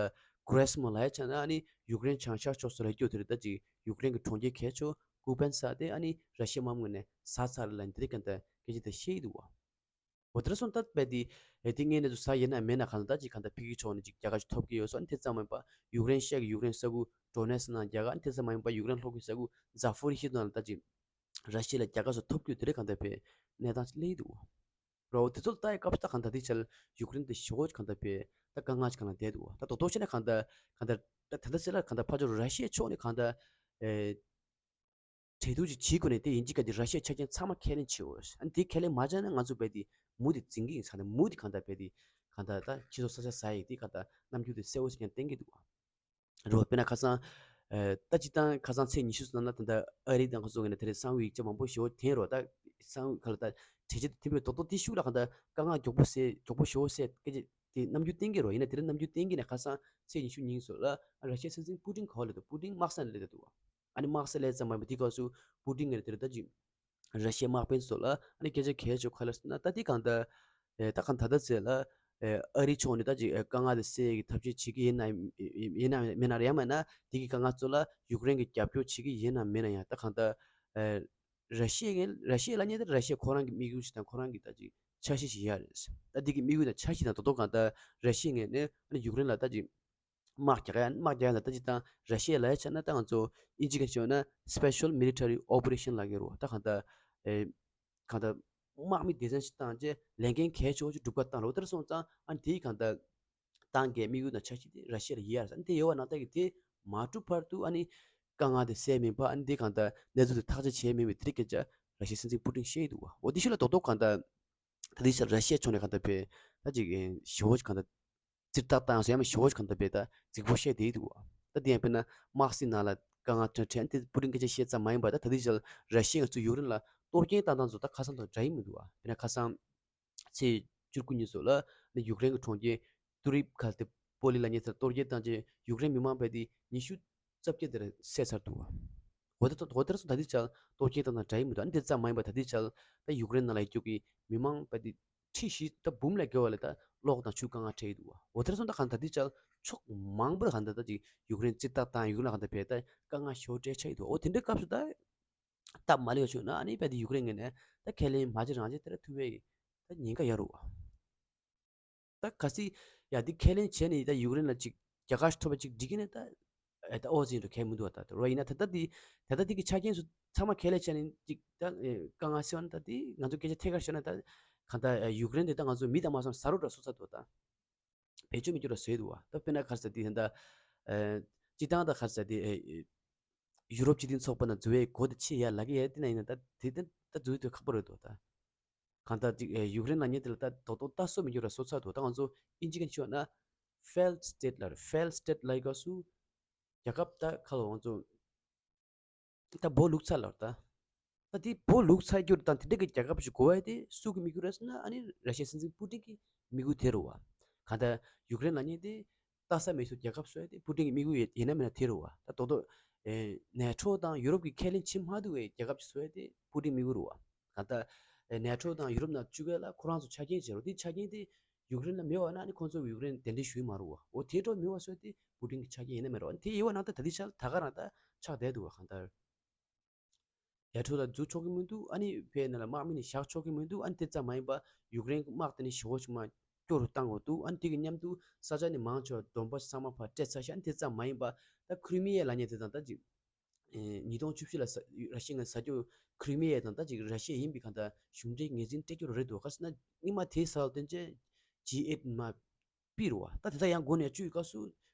གྷི་རེ་སི་མོ་ལབ་ཡ་ཆ་ན་ཨ་ནི་ཡུཀ་རེན་བྱང་ཤར་ཕྱོགས་སུ་ལ་སྐྱོད་དེ་རེད། ད་ཅིག་ཡུཀ་རེན་གྱི་གྲོང་ཁྱེར་གལ་ཆེ་ཁུ་པན་ས་དེ་ཨ་ནི་ར་ཤི་ཡའི་དམག་མི་ནས་ཟ་ཚར་ལ་འདི་རེད་ག་ད་སྐད་ཆ་ད་བཤད་ཡི་འདུག་བ། འོ་དེ་འདྲ་སོང་ད་རྦད་དེ་ཨེ་དེ་ངས་ནས་ཚོ་ཟ་ཡིན་ན་མེད་ན་གང་ད་ཅིག་གང་ད་ཕ་གི་ཕྱོགས་ནས་ཅིག་རྒྱལ་ཁ་ཅིག་ཐོབ་ཀྱི་ཡོད་སོང་། ཨ་ནི་དེ་ཙམ་མ་ཡིན་པ་ཡུཀ་རེན་ཤར་གྱི་ཡུཀ་རེན་ས་ཁུལ་ཌོ་ནེ་སི་ནང་རྒྱལ་ཁ་ཨ་ནི་དེ་ཙམ་མ་ཡིན་པ་ཡུཀ་རེན་ལྷོ་ཁའི་ས་ཁུལ་ཛ་ཕོ་རི་ཤི་ནང་ལ་ད་ཅིག་ར་ཤི་ཡ་ལ་རྒྱལ་ཁ་སོགས་ཐོབ་རྒྱུ་དེ་རིགས་གང་ལྟར་བས་གནས་སྟངས་ཅིག་སླེབས་འདུག་རོ། དེ་ཚོ་ལ་ལྟ་ཡི་སྐབས་སུ་ད་གང་ལྟར་དེ་ཆར་ཡུཀ་རེན་དེ་ཞེ་པོ་གང་ལྟར་བས་ད་དཀའ་ངལ་ཅིག་གང་ལ་བསྡད་འདུག་ད་རྡོག་རྡོག་བཤད་ན་གང་ལྟར་གང་ལྟར་ད་ད་ལྟ་ཚེ་ལ་གང་ལྟར་ཕར་ཕྱོགས་ར་ཤི་ཡའི་ཕྱོགས་ནས་གང་ལྟར་ཨེ་གྲོས་བསྡུར་ཅིག་བྱེད་དགོས་ནས་དེ་ཡིན་གཅིག་ག་དེ་ར་ཤི་ཡའི་ཆ་རྐྱེན་ཚང་མ་ཁས་ལེན་བྱེད་འོས། ཨ་ནི་དེ་ཁས་ལེན་མ་བྱས་ན་ང་ཚོ་བས་དེ་མུ་དེ་འཛིང་གི་ཡིན་ས་ནས་མུ་དེ་གང་ལྟར་བས་དེ་གང་ལྟར་ད་ཁྱི་ཚོ་ས་ཆ་ཟ་ཡི་དེ་གང་ལྟར་རྣམ་འགྱུར་དེ་གསལ་བོ་ཞིག་ཀྱང་བསྟན་གི་འདུག་རོ། དཔེར་ན་ཁ་སང་ཨ་ད་སྤྱི་བཏང་ཁ་སང་ཚེས་ཉི་ཤུ་ཙམ་ལ་ད་ལྟ་ཨ་རི་དང་ཁོ་ཚོ་གི་ནས་དེ་རིང་གསང་བའི་ཡིག་ཆ་མང་པོ་ཞེ་པོ་འཐེན་རོ། ད་གསང་བའི་ཁ་ལ་ད་གྲོས་ཆོད་དེ་འཐེན་པའི་རྡོག་རྡོག་དེ་ཤུགས་ལ་གང་ལྟར་དཀའ་ངལ་མགྱོགས་པོ་སེལ་མགྱོགས་པོ་ཞེ་པོ་སེལ་སྐད་ཆ་དེ་རྣམ་འགྱུར་བསྟན་གི་རོ། ཡིན་ན་དེ་རིང་རྣམ་འགྱུར་བསྟན་གི་ནས་ཁ་སང་ཚེས་ཉི་ཤུ་ཉིན་སོགས་ལ་ར་ཤི་ཡའི་སྲིད་འཛིན་པུ་ཏིན་ག་པར་སླེབས་འདུག་པུ་ཏིན་དམག་ས་ནས་སླེབས་འདུག་ཨ་ནི་དམག་ས་སླེབས་ཙམ་མ་ཡིན་པ་དེ་སྐབས་སུ་པུ་ཏིན་གི་དེ་རིང་ད་ཅིག་ར་ཤི་ཡའི་དམག་དཔོན་ཚོ་ལ་ཨ་ནི་སྐད་ཆ་གལ་ཆེ་ག་རེ་ཟེར་ན། ད་འདི་གང་ལྟར་ཨེ་ད་གང་ད་ལྟ་ཚེ་ལ་ཨེ་ཨ་རིའི་ཕྱོགས་ནས་ད་ཅིག་ཨེ་དཀའ་ངལ་དེ་སེལ་གྱི་ཐབས་ཤེས་བྱེད་ཀྱི་ཡིན་ན་ཡིན་ན་མེད་ན་རེད། ཡང་མིན་ན་དེ་གི་དཀའ་ངལ་ཚོ་ལ་ཡུཀ་རེན་གྱིས་རྒྱབ་སྐྱོར་བྱེད་ཀྱི་ཡིན་ན་མིན་ན་ཡང་ད་གང་ལྟར་ཨེ་ར་ཤི་ཡའི་ར་ཤི་ཡ་ལབ་མཁན་དེ་ར་ཤི་ཡ་ཁོ་རང་གི་དམིགས་ཡུལ་ཞིག་དང་ཁོ་རང་གི་ད་ཅིག་འཆར་གཞི་ཞིག་ཡོད་རེད། ད་འདི་གི་དམིགས་ཡུལ་དང་འཆར་གཞི་དང་ད་དུང་གང་ལྟར་ར་ཤི་ཡའི་ངོས་ནས་ཨ་ནི་ཡུཀ་རེན་ལ་ད་ཅིག་དམག་རྒྱག་ཡ་དམག་རྒྱག་ཡ་ལ་ད་ཅི་དང་ར་ཤི་ཡ་ལ་ཡ་ཆ་ན་ད་ང་ཚོ་ཨིན་ཇི་སྐད་ཆ་བྱས་ན་Special Military Operation ལབ་ཀྱི་རེད་བ། ད་གང་ལྟར་ཨེ་གང་ལྟར་དམག་མི་སྡེ་ཚན་ཞིག་བཏང་རྗེས་ལས་འགན་གལ་ཆེ་བོ་ཞིག་སྒྲུབ་ག་བཏང་རེད་བ། དེར་སོང་ཙང་ཨ་ནི་དེའི་གང་ལྟར་ཏང་གི་དམིགས་ཡུལ་དང་འཆར་གཞི་དེ་ར་ཤི་ཡ་ལ་ཡོད་ཡ་རེད། ཨ་ནི་དེ་ཡོད་པ་ན་ད་གི་དེ་མ་གྲུབ་བར་དུ་ཨ་ནི་དཀའ་ངལ་དེ་སེལ་མིན་པ་ཨ་ནི་དེ་གང་ལྟར་གནས་ཚུལ་དེ་ཐག་གཅོད་བྱས་མིན་པའི་དེ་རིགས་སྐད་ཆ་ར་ཤི་ཡའི་སྲིད་འཛིན་པུ་ཏིན་བཤད་ཀྱི་འདུག་བ། འོ་དེ་ཤུ་ལ་རྡོག་རྡོག་གང་ལྟར་ད་དེ་ཤ་ར་ཤི་ཡ་ཕྱོགས་ནས་གང་ལྟར་བས་ད་ཅིག་ཞེ་བོ་ཞིག་གང་ལྟར་ཙིར་ཏག་ཏག་ཡང་སེ་ཡང་མི་ཞོ་ཞིག་གང་ལྟར་བས་ད་རྫིག་པོ་བཤད་དེ་འདུག་ད་དེ་ཡང་དཔེར་ན་དམག་སྲིད་ནང་ལ་དཀའ་ངལ་འཕྲད་འཕྲད་དེ་པུ་ཏིན་སྐད་ཆ་བཤད་ཙམ་མ་ཡིན་པར་ད་ད་ལྟའི་ཆར་ར་ཤི་ཡ་ང་ཚོས་ཡུཀ་རེན་ལ་གཏོར་སྐྱོན་བཏང་སྟངས་ཚོ་ད་ཁ་སང་དང་འདྲ་ཡི་མི་འདུག་བ། དཔེར་ན་ཁ་སང་ཚེས་བཅུ་དགུ་ཉིན་སོགས་ལ་ནི་ཡུཀ་རེན་གྱི་གྲོང་ཁྱེར་ཏུ་རིབ་ཁལ་ཏེ་པོ་ལི་ལ་ཉེ་ཚར་གཏོར་སྐྱོན་བཏང་རྗེས་ཡུཀ་རེན་མི་མང་བས་དེ་ཉི་ཤུ་རྩ་བརྒྱད་དེར་བསད་ཚར་འདུག་བ། འོ་དེ་ཚོ་འོ་དེ་ཚོ་ད་ལྟའི་ཆར་གཏོར་སྐྱོན་བཏང་དང་འདྲ་ཡི་མི་འདུག་ཨ་ནི་དེ་ཙམ་མ་ཡིན་པར་ད་ལྟའི་ཆར་ད་ཡུཀ་རེན་ནང་ལ་ཡོད་རྒྱུ་གི་མི་མང་བས་དེ་ཁྲི་བཞི་ད་འབུམ་ལས་བརྒལ་བ་ལས་ད་གློག་དང་ཆུ་དཀའ་ངལ་འཕྲད་ཡི་འདུག་བ། འོ་དེ་ཚོ་ད་གང་ད་ལྟའི་ཆར་ཕྱོགས་མང་པོར་གང་ད་ད་ཅིག་ཡུཀ་རེན་རྩིས་རྟགས་དང་ཡུཀ་རེན་ལ་གང་ད་བས་ད་དཀའ་ངལ་ཞེ་པོ་འཕྲད་ཆགས་ཡི་འདུག་འོ་དེ་འདྲའི་སྐབས་སུ་ད་སྟབས་མ་ལེགས་པ་བྱུང་ན་ཨ་ནི་བས་དེ་ཡུཀ་རེན་ངོས་ནས་ད་ཁས་ལེན་མ་བྱེད་རང་བྱེད་དེ་ར་ཐུབ་པའི་ད་ཉེན་ཁ་ཡོད་རེད་བ། ད་གལ་སྲིད་ཡ་འདི་ཁས་ལེན་བྱས་ནས་ད་ཡུཀ་རེན་ལ་ཅིག་རྒྱལ་ཁ་ཞིག་ཐོབ་པ་ཅིག་འགྲིག་གི་ནས་ད་ཨེ་ད་ཨོ་ཟིན་རུ་ཁས་མི་འདུག་བ། ད་རོ་ཡིན་ན་ད་ལྟ་འདི་ད་ལྟ་འདི་གི་ཆ་རྐྱེན་ཚོ་ཚང་མ་ཁས་ལེན་བྱས་ནས་ཅིག་ད་ཨེ་དཀའ་ངལ་སེལ་བ་ན་ད་འདི་ང་ཚོ་སྐད་ཆ་ཐད་ཀར་བཤད་ན་ད་གང་ད་ཨེ་ཡུཀ་རེན་འདི་ད་ང་ཚོ་མི་དང་མ་སོང་ཟ་རོ་འདྲ་བཟོ་ཚར་འདུག་ད་བེད་སྤྱོད་མི་འགྱུར་བ་བཟོས་འདུག་བ། ད་དཔེར་ན་ག་རེ་ཟེར་འདི་ད་ལྟ་ཨེ་སྤྱི་བཏང་ད་ག་རེ་ཟེར་འདི་ཨེ་ཡུ་རོབ་སྤྱི་མཐུན་ཚོགས་པ་ནང་འཛུལ་བའི་སྒོ་དེ་ཕྱེ་ཡ་ལབ་ཀྱི་ཡ་དེ་ན་ཡིན་ན་ད་དེ་དེ་ད་འཛུལ་དུས་ཁག་པོ་རེད་འདུག་ད། གང་ལྟར་ཅིག་ཨེ་ཡུཀ་རེན་ལབ་མཁན་དེ་ལ་ད་རྡོག་རྡོག་ལྟ་སྲོལ་མི་འགྱུར་བ་བཟོ་ཚར་འདུག་ད་ང་ཚོ་ཨིན་ཇི་སྐད་ཤོད་ན་failed state ལབ་རེད། failed state ལབ་ཡི་སྐབས་སུ་རྒྱལ་ཁབ་ད་ཁ་ལོ་ང་ཚོ་ད་སྦོ་ལུག་ཚར་ལབ་རེད། ད་ད་དེ་སྦོ་ལུག་ཚར་རྒྱུ་རེད། ད་དེ་འདྲ་གི་རྒྱལ་ཁབ་ཞིག་དགོས་ཡ་དེ་སུ་གི་དམིགས་ཡུལ་རེད་ཟེར་ན་ཨ་ནི་ར་ཤི་ཡའི་སྲིད་འཛིན་པུ་ཏིན་གི་དམིགས་ཡུལ་དེ་རེད་བ། གང་ལྟར་ཡུཀ་རེན་ལབ་མཁན་དེ་ལྟ་ས་མེད་ཚུལ་རྒྱལ་ཁབ་བཟོ་ཡ་དེ་པུ་ཏིན་གྱི་དམིགས་ཡུལ་ཡིན་ན་མིན་ན་དེ་རེད་བ། ད་རྡོག་རྡོག་ཨེ་ནེ་ཊོ་དང་ཡུ་རོབ་ཀྱིས་ཁས་ལེན་བྱེད་མ་ཐུབ་པའི་རྒྱལ་ཁབ་ཅིག་བཟོ་ཡ་དེ་པུ་ཏིན་དམིགས་ཡུལ་རེད་བ། གང་ལྟར་ཨེ་ནེ་ཊོ་དང་ཡུ་རོབ་ནང་བཅུག་ཡ་ལ་ཁོ་རང་ཚོ་ཆ་རྐྱེན་བྱེད་རོགས་དེ་ཆ་རྐྱེན་དེ་ ཡུཀ་རེན་ལ་མེད་པ་ན་ཨ་ནི་ཁོང་ཚོ་ཡུཀ་རེན་གདན་འདྲེན་ཞུ་གི་མ་རེད་བ། འོ་དེ་འདྲ་མེད་པ་བཟོས་ཏེ་པུ་ཏིན་གྱི་ཆ་རྐྱེན་ཡིན་ན་མེད་རེད་བ། དེ་ཡོད་པ་ན་ད་ད་ལྟའི་ཆར་ད་ག་རང་ད་ཆགས་བསྡད་འདུག་བ། གང་ལྟར། ཡ་ཁྲོ་ལ་འཛུལ་ཆོག་གི་མི་འདུག་ཨ་ནི་ཕའི་ནང་ལ་དམག་མི་ནས་བཞག་ཆོག་གི་མི་འདུག་ཨ་ནི་དེ་ཙམ་མ་ཡིན་པ་ཡུཀ་རེན་གྱི་དམག་དེ་ནི་ཞེ་པོ་ཅིག་མར་སྐྱོ་རུ་བཏང་དགོས་འདུག་ཨ་ནི་དེ་གི་མཉམ་དུ་ས་ཆ་ནི་མང་ཆེ་བ་ཌོན་པཱས་ཚང་མ་ཕར་སྤྲད་ཚར་ཤག་ཨ་ནི་དེ་ཙམ་མ་ཡིན་པ་ད་ཁྲི་མི་ཡ་ལབ་མཁན་དེ་དང་ད་ཅིག་ཨེ་ཉིས་སྟོང་བཅུ་བཞི་ལ་ས་ར་ཤི་ཡ་ནས་ཟ་རྒྱུ་ཁྲི་མི་ཡ་དང་ད་ཅིག་ར་ཤི་ཡ་ཡིན་པའི་གང་ལྟར་གཞུང་འབྲེལ་ངོས་འཛིན་སྤྲད་རྒྱུ་རེད་འདུག་ག་ཟེར་ན་སྔོན་མ་དེའི་ས་ལ་བརྟེན་བྱས་ཇི་ཨེཊ་མར་ཕུད་རེད་བ། ད་དེ་དག་ཡང་འགོ་ནས་བཅུག་ཡོད་སྐབས་སུ་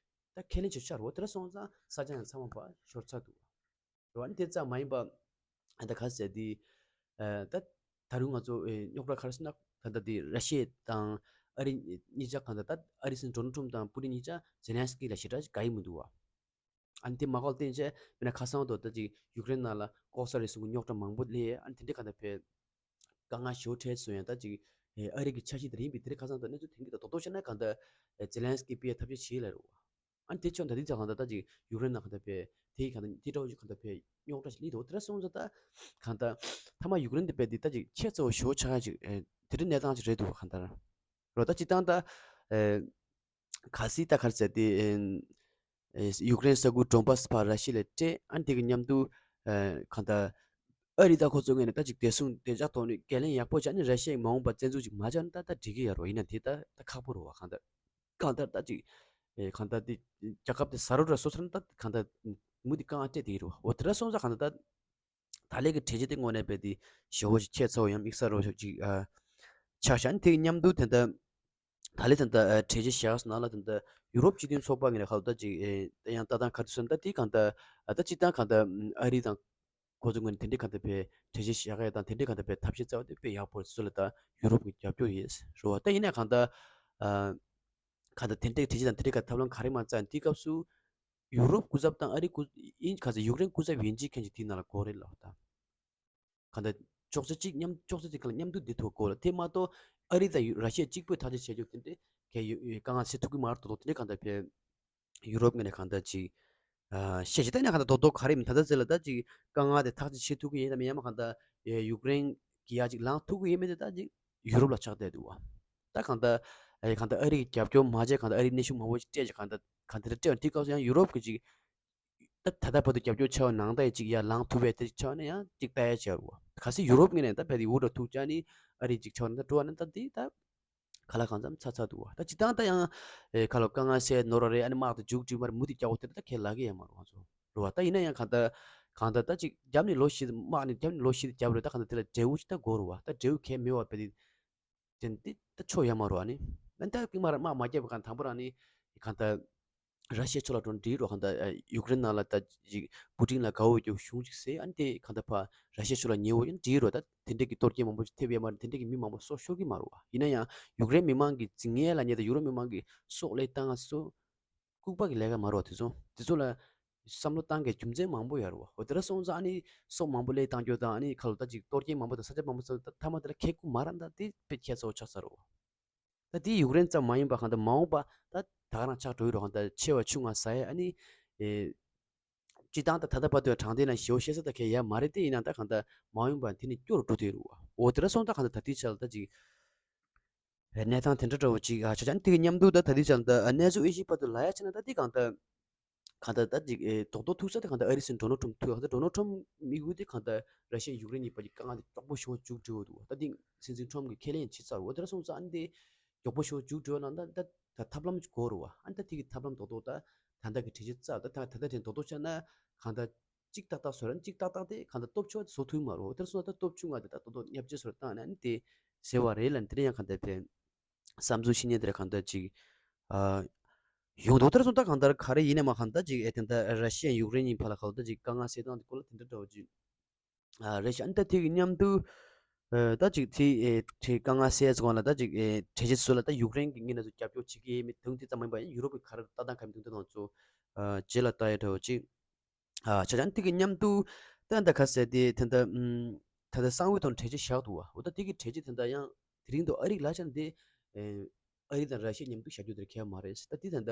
ད་ཁས་ལེན་བྱེད་ཆགས་རེད་བ། དེ་འདྲ་སོང་ཙང་ས་ཆ་ཡང་ཚང་མ་ཕར་ཤོར་ཚར་འདུག་རེད་བ། ཨ་ནི་དེ་ཙམ་མ་ཡིན་པ་ཨ་ད་ག་ཟེར་དེ་ཨ་ད་ད་རུང་ང་ཚོ་ཨེ་རྙོག་དྲ་ག་རེ་ཟེར་ན་ད་ལྟ་དེ་ར་ཤི་ཡ་དང་ཨ་རི་གཉིས་ཆ་གང་ལྟར་ད་ཨ་རིའི་སྲིད་འཛིན་ཌོ་ནལ་ཊམ་དང་པུ་ཏིན་གཉིས་ཆ་ཛེ་ལན་སི་ཀི་ལ་ཞེ་དྲག་དགའ་ཡི་མི་འདུག་བ། ཨ་ནི་དེ་མ་གོ་ལ་བརྟེན་བྱས་དཔེར་ན་ཁ་སང་དུ་ད་ཅིག་ཡུཀ་རེན་ནང་ལ་ལྐོག་ཟ་རེད་གསུང་གི་རྙོག་དྲ་མང་པོ་སླེབས། ཨ་ནི་དེ་འདྲའི་གང་ལྟར་ཕར་དཀའ་ངལ་ཞེ་པོ་འཕྲད་སོང་ཡང་ད་ཅིག་ཨ་རི་གི་འཆར་གཞི་དེ་རེད་ཡིན་པས། དེ་རིང་ཁ་སང་དུ་གནས་ཚུལ་དེང་གི་ད་རྡོག་རྡོག་བཤད་ན་གང་ལྟར་ཛེ་ལན་སི་ཀི་ཕུད་ཡ་ཐབས་ཤེས་བྱེད་ལབ་རེད་བ། ཨ་ནི་དེ་ཆོག་ད་དེ་ཚོ་གང་ལྟར་ད་ཅིག་ཡུཀ་རེན་ནང་གང་ལྟར་ཕར་དེ་གང་ལྟར་དེ་འདྲ་བོ་ཅིག་གང་ལྟར་ཕར་རྙོག་དྲ་ཞིག་སླེབས་འདུག་དེ་འདྲ་སོང་ཙང་ད་གང་ལྟར་མཐའ་མ་ཡུཀ་རེན་དེ་ཕར་དེ་ད་ཅིག་ཁྱད་མཚར་བོ་ཞེ་པོ་ཆགས་ཡ་ཅིག་ཨེ་དེ་འདྲའི་གནས་སྟངས་ཅིག་རེད་འདུག་བ། གང་ལྟར་རོ་ད་སྤྱིར་བཏང་ད་ཨེ། གལ་སྲིད་ད་ག་རེ་ཟེར་དེ་ཨེ་ཡུཀ་རེན་ས་ཁུལ་ཌོན་པཱས་ཕར་ར་ཤི་ཡ་ལ་སྤྲད། ཨ་ནི་དེ་གི་མཉམ་དུ་ཨེ་གང་ལྟར་ཨ་རི་ད་ཁོ་ཚོ་ངོས་ནས་ད་ཅིག་བདེ་སྲུང་བདེ་འཇགས་ཐོག་ནས་འགན་ལེན་ཡག་པོ་བྱས་ནས་ར་ཤི་ཡའི་མ་འོངས་པར་བཙན་འཛུལ་ཅིག་མ་བྱས་ན་ད་ད་འགྲིག་གི་ཡོད་རེད་བ། ཡིན་ན་དེ་ད་ད་ཁག་པོ་རེད་བ། གང་ལྟར་གང་ལྟར་ད་ཅིག་ཨེ་གང་ལྟར་དེ་རྒྱལ་ཁབ་དེ་ཟ་རོ་འདྲ་བཟོ་ཚར་ན་ད་གང་ལྟར་མུ་མཐུད་དཀའ་ངལ་འཕྲད་བསྡད་ཀྱི་རེད་བ། འོ་དེ་འདྲ་སོང་ཙང་གང་ལྟར་ད། ད་ལན་གྱི་གྲོས་ཆོད་དེ་དངོས་གནས་དཔེ་དེ་ཞེ་པོ་ཞིག་ཁྱད་མཚར་བོ་ཡང་དམིགས་བསལ་རོ་ཞིག་ཨ་ཆགས་ཤག་ཨ་ནི་དེ་གི་མཉམ་དུ་དེ་འདྲ་ད་ལན་དེ་འདྲ་ཨ་གྲོས་ཆོད་བཞག་སོང་ན་ལ་དེ་འདྲ་ཡུ་རོབ་སྤྱི་མཐུན་ཚོགས་པ་ངོས་ནས་ཁ་ལོ་ད་ཅིག་ཨེ་ཡང་ལྟ་སྟངས་ག་རེ་བཟོས་ན་ད་དེ་གང་ལྟར་ཨ་ད་སྤྱིར་བཏང་གང་ལྟར་ཨ་རི་དང་ཁོ་ཚོ་ངོས་ནས་དེ་འདྲའི་གང་ལྟར་དཔེ་གྲོས་ཆོད་བཞག་ཡ་དང་དེ་འདྲའི་གང་ལྟར་དཔེ་ཐབས་ཤེས་རྩ་བ་དེ་དཔེ་ཡག་པོ་རེད། སུ་ལ་ད་ཡུ་རོབ་ཀྱི་རྒྱབ་སྐྱོར་ཡོད་རེད་བ། ད་ཡིན་ན་གང་ལྟར་ཨ། གང་ལྟར་དེ་འདྲའི་གྲོས་ཆོད་དང་དེ་འདྲའི་ག་ཐབས་ལམ་ག་རེ་མ་བཙལ་དེའི་སྐབས་སུ་ཡུ་རོབ་སྐུ་ཚབ་དང་ཨ་རི་སྐུ་ཡིན་ག་ཚོད་ཡུཀ་རེན་སྐུ་ཚབ་ཡིན་གཅིག་མཁན་གཅིག་དེའི་ནང་ལ་དགོས་རེད་ལབ་དང་། གང་ལྟར་ཅོག་ཙེ་གཅིག་མཉམ་ཅོག་ཙེ་གཅིག་སྒང་ལ་མཉམ་དུ་བསྡད་ཐུབ་དགོས་ལ། དེ་མ་གཏོགས་ཨ་རི་དང་ཡུ་ར་ཤི་ཡ་གཅིག་པུས་ཐག་གཅོད་བྱེད་རྒྱུ་དེ་འདྲའི་གལ་ཡོད་དཀའ་ངལ་སེལ་ཐུབ་ཀྱི་མ་རེད་དོ། དེ་འདྲའི་གང་ལྟར་བས་ཡུ་རོབ་ངོས་ནས་གང་ལྟར་ཅིག་ཨ་བཤད་བྱས་ད་ནས་གང་ལྟར་རྡོག་རྡོག་ག་རེ་མིན་ད་ལྟ་ཚེ་ལ་ད་ཅིག་དཀའ་ངལ་དེ་ཐག་གཅོད་བྱེད་ཐུབ་ཀྱི་ཡིན་དམ་ཡང་མ་གང་ལྟར་ཡུཀ་རེན་གྱི་ཡ་ཅིག་ལངས་ཐུབ་ཀྱི་ཡིན་མིན་དེ་ད་ཅིག་ཡུ་རོབ་ལ་ཆགས་བསྡད་འདུག་བ། ད་གང་ལྟར་ཨེ་གང་ལྟར་ཨ་རི་གི་རྒྱབ་སྐྱོར་མ་བྱས་གང་ལྟར་ཨ་རི་གནོན་ཤུགས་མང་པོ་ཞིག་སྤྲད་ཅིག་གང་ལྟར་གང་ལྟར་སྤྲད་པ་དེའི་སྐབས་སུ་ཡང་ཡུ་རོབ་ཀྱི་ཅིག་ད་ད་ལྟ་བར་དུ་རྒྱབ་སྐྱོར་བྱས་པ་ནང་ལྟར་ཅིག་ཡར་ལངས་ཐུབ་པའི་དེ་ཆགས་ན་ཡང་ཅིག་ལྟ་ཡ་བྱས་རུ་བ། གལ་སྲིད་ཡུ་རོབ་ངོས་ནས་ད་བལ་ཡུ་རོ་ཐུག་ཅག་ནི་ཨ་རི་ཅིག་ཆགས་ན་ད་འགྲོ་བ་ན་ད་དེ་ད་ག་ལ་གང་འཚམ་ཚ་ཚ་འདུག་བ། ད་ཅི་ཐང་ད་ཡང་ཨེ་ག་ལ་དཀའ་ངལ་སེལ་ནོར་བ་རེད། ཨ་ནི་དམག་དེ་མཇུག་སྒྲིལ་མར་མུ་མཐུད་རྒྱག་འོ་དེ་ད་ཁས་ལ་གི་ཡ་མ་རུ་བ་ཚོ་རུ་བ། ད་ཡིན་ན་ཡང་གང་ལྟར་གང་ལྟར་ད་ཅིག་རྒྱབ་ནས་ལོ་བཞི་དམག་ནས་རྒྱབ་ནས་ལོ་བཞི་དེ་རྒྱབ་རེད། ད་གང་ལྟར་དེ་ལ་འབྲས་བུ་ཅིག་ད་དགོས་རུ་བ། ད་འབྲས་བུ་གས་མེད་བ་བལ་དེ་དེ་འདི་ད་ཆོ་ཡ་མ་རུ་ཨ་ནི། ཨ་ནི་ད་ཀིང་མ་ར་དམག་མ་བརྒྱབ་པའི་གང་དང་པོ་རང་ནི་གང་ལྟར་ར་ཤི་ཡ་ཕྱོགས་ལ་འགྲོ་འགྲིག་རོགས་གང་ལྟར་ཡུཀ་རེན་ནང་ལ་ད་ཅིག་པུ་ཏིན་ལ་དགའ་བོ་རྒྱུ་གཞུང་ཅིག་ཟེར། ཨ་ནི་དེ་གང་ལྟར་ཕ་ར་ཤི་ཡ་ཕྱོགས་ལ་ཉེ་བོ་ཡིན་འགྲིག་རོགས། ད་དེ་འདྲས་ཀྱི་གཏོར་སྐྱོན་མང་པོ་ཐེབས་ཡ་མ་རེད། དེ་འདྲས་ཀྱི་མི་མང་པོ་སྲོག་ཤོར་གི་མ་རོགས། ཡིན་ན་ཡང་ཡུཀ་རེན་མི་མང་གི་རྫིག་ངན་ལ་ཉེ་ད་ཡུ་རོབ་མི་མང་གི་སྲོག་ལས་བཏང་ང་སོ། ལྐུགས་པ་གི་ལས་ཀ་མ་རེད་བ། དེ་ཚོ་དེ་ཚོ་ལ་བསམ་བློ་བཏང་གི་རྒྱུ་མཚན་མང་པོ་ཡོད་རེད་བ། འོ་དེ་འདྲ་སོང་ཙང་ཨ་ནི་སྲོག་མང་པོ་ལས་བཏང་རྒྱུ་དང་ཨ་ནི་ཁ་ལོ་ད་ཅིག་གཏོར་སྐྱོན་མང་པོ་དང་ས་ཆ་མང་པོ་ཚོ་ད་མཐའ་མ་དེ་ལ་ཁེ་ཁུ་མ་ར་འདྲ་དེ་དཔེ་ཁྱད་མཚར་བོ་ཆགས་ཚར་རེད་བ། ད་དེ་ཡུཀ་རེན་ཙམ་མ་ཡིན་པ་གང་ལྟར་མ་འོངས་པ་ད་ད་ག་རང་ཆགས་འགྲོ་ཡི་རོགས། གང་ལྟར་ཆེ་བ་ཆུང་ང་ཟ་ཡ་ཨ་ནི་ཨེ་སྤྱི་བཏང་ད་ད་ལྟ་བར་དུ་དྲང་བདེན་ལ་ཞེ་པོ་བཤད་ས་ད་གས་ཡ་མ་རེད། དེ་ཡིན་ན་ད་གང་ལྟར་མ་འོངས་པ་དེ་ནི་སྐྱོ་རུ་འགྲོ་དེ་རེད་བ། འོ་དེ་འདྲ་སོང་ཙང་གང་ལྟར་ད་ལྟའི་ཆ་ལ་ད་ཅིག་གནས་སྟངས་དེ་འདྲ་འདྲ་བོ་ཅིག་ཨ་ཆ་ཆ་ནི་དེ་གི་མཉམ་དུ་ད་ད་ལྟའི་ཆ་ལ་ད་གནས་ཚུལ་དབྱེ་ཞིབ་བར་དུ་ལ་ཡ་ཆ་ན་ད་དེ་གང་ལྟར་གང་ལྟར་ད་ཅིག་ཨེ་རྡོག་རྡོག་ཐུག་ས་དེ་གང་ལྟར་ཨ་རི་སྲིད་འཛིན་ཌོ་ནལ་ཊམ་ཐུག་ཡོད། གང་ལྟར་ཌོ་ནལ་ཊམ་དམིགས་ཡུལ་དེ་གང་ལྟར་ར་ཤི་ཡ་ཡུཀ་རེན་གཉིས་བར་གྱི་དཀའ་ངལ་དེ་མགྱོགས་པོ་ཞེ་པོ་མཇུག་སྒྲིལ་འོ་འདུག་ད་དེ་སྲིད་འཛིན་ཊམ་གྱིས་ཁས་ལེན་བྱས་ཚར་འོ། དེ་འདྲ་སོང་ཙང་ཨ་ནི་དེ་མགྱོགས་པོ་ཞེ་པོ་མཇུག་སྒྲིལ་བ་ན་ད་ད་ད་ཐབས་ལམ་ཅིག་དགོས་རེད་བ། ཨ་ནི་ད་དེ་གི་ཐབས་ལམ་རྡོག་རྡོག་ད་ད་ལྟ་གི་གྲོས་ཆོད་རྩ་ད་ད་ད་ལྟ་དེ་རྡོག་རྡོག་ཆ་ན་གང་ལྟར་གཅིག་ཏག་ཏག་བཟོ་ར་གཅིག་ཏག་ཏག་དེ་གང་ལྟར་སྟོབས་ཆེ་བ་དེ་བཟོ་ཐུབ་མ་རེད། དེར་སོང་ད་སྟོབས་ཆུང་བ་དེ་ད་ཏོག་ཏོག་བརྙས་བཅོས་བཟོ་ར་བཏང་ནས་ཨ་ནི་དེ་ཟེར་བ་རེད་ལ། དེ་འདྲ་ཡང་གང་ལྟར་ཕན་བསམ་ཚུལ་བཤད་མཁན་དེ་ར་གང་ལྟར་ཅིག་ཨ་ཡོང་འདུག་དེར་སོང་ད་གང་ལྟར་ག་རེ་ཡིན་ནས་མ་གང་ལྟར་ཅིག་ཨེ་དེ་འདྲ་ར་ཤི་ཡ་ཡུཀ་རེན་གཉིས་བར་ལ་གང་ལྟར་ཅིག་དཀའ་ངལ་སེལ་སྟངས་དེ་སྐོར་ལ་དེ་འདྲ་འདྲ་བོ་ཅིག་ཨ་རེད་ཤག་ཨ་ནི་ད་དེ་གི་མཉམ་དུ་ཨ་ད་ཅིག་དེ་ཨེ་དེ་དཀའ་ངལ་སེལ་ཚུལ་ལ་ད་ཅིག་ཨེ་གྲོས་ཆོད་ཚུལ་ལ་ད་ཡུཀ་རེན་གྱི་ངོས་ནས་ཚོ་རྒྱབ་སྐྱོར་བྱེད་ཀྱི་ཡོད་མེད་དང་དེ་ཙམ་མ་ཡིན་པ་ཡང་ཡུ་རོབ་ཀྱི་ག་རེ་ལྟ་སྟངས་ག་མི་འདུག་དེ་དང་ཚོ་ཨ་རྗེས་ལ་ལྟ་ཡ་འདྲ་བོ་ཅིག་ཨ་ཆ་ཆ་དེ་གི་མཉམ་དུ་ད་ད་ག་ཟེར་དེ་དེ་འདྲ་ཨམ་ད་ད་གསང་བའི་ཐོག་གྲོས་ཆོད་བཞག་འདུག་བ། འོ་ད་དེ་གི་གྲོས་ཆོད་དེ་འདྲ་ཡང་དེ་རིང་དུ་ཨ་རི་ལ་ཆ་ན་དེ་ཨེ་ཨ་རི་དང་ར་ཤི་ཡ་མཉམ་དུ་བཞག་རྒྱུ་དེ་གལ་མ་རེད། ད་དེ་ད་ད་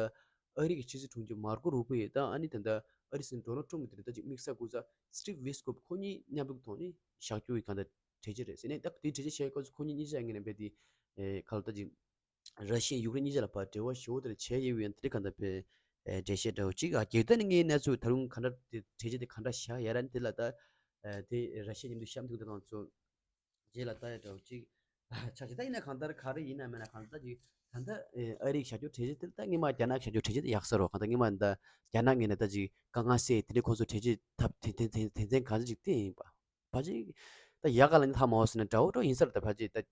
ཨ་རི་གི་ཕྱི་སྲིད་དྲུང་ཆེ་མར་ཀོ་རུ་པི་ཡིས་ད་ཨ་ནི་དེ་འདྲ་ཨ་རི་སྲིད་འཛིན་ཌོ་ནལ་ཊམ་གི་དེ་འདྲ་ད་ཅིག་དམིགས་བསལ་སྐུ་ཚབ་སི་ཊིབ་ཝི་སི་ཀོབ་ཁོ་གཉིས་མཉམ་དུ་གི་ཐོག་ནས་བཞག་རྒྱུ་ཡི་གང་ལྟར་གྲོས་ཆོད་རེད་ཟེར་ནས། ད་དེ་གྲོས་ཆོད་བཞག་ཡོད་སྐབས་སུ་ཁོ་གཉིས་གཉིས་ཆ་ངོས་ནས་རྦད་དེ་ཨེ་ག་ལ་ད་ཅིག་ ར་ཤི་ཡ་ཡུཀ་རེན་གཉིས་ཆ་ལ་ཕར་འབྲེལ་བ་ཞེ་པོ་དེ་འདྲ་བྱས་ཡོད་པ་ཡིན་ན། དེ་ག་འདྲ་ཕེ་འགྲེལ་བཤད་འདྲ་བོ་ཅིག་ཨ་རྒྱལ་ཐ་ནི་ངའི་གནས་ཚུལ་ད་རུང་ག་འདྲ་དེ་འགྲེལ་བཤད་དེ་ག་འདྲ་བཞག་ཡ་ར་ནི་དེ་ལ་ད་དེ་ར་ཤི་ཡ་མཉམ་དུ་གཤམ་ཐུག་དེ་རང་ཚོ་རྗེས་ལ་ལྟ་ཡ་འདྲ་བོ་ཅིག་ཆགས་ཤིང་། ད་ཡིན་ན་གང་ལྟར་ག་རེ་ཡིན་ན་མིན་ན་གང་ལྟར་ཅིག་ད་ལྟ་ཨ་རིའི་བྱ་སྤྱོད་འགྲེལ་བཤད་དེ་ད་སྔོན་མ་རྒྱ་ནག་བྱ་སྤྱོད་འགྲེལ་བཤད་དེ་ཡག་ས་རོ། གང་ལྟར་སྔོན་མ་ད་རྒྱ་ནག་ངོས་ནས་ད་ཅིག་དཀའ་ངལ་སེལ་དེ་འདྲའི་ཁོང་ཚོ་འགྲེལ་བཤད་ཐབས་དེ་དེ་དེ་དེ་ཚན་གང་ཅིག་དེ་ཡིན་པ། ཕལ་ཆེར་ད་ཡག་ག་ལ་ནི་ཐ་མ་འོ་ཟེར་ན་འདྲ་བོ་འདྲ་བོ་ཡིན་ས་རེད། ད་ཕལ་ཆེར་ད་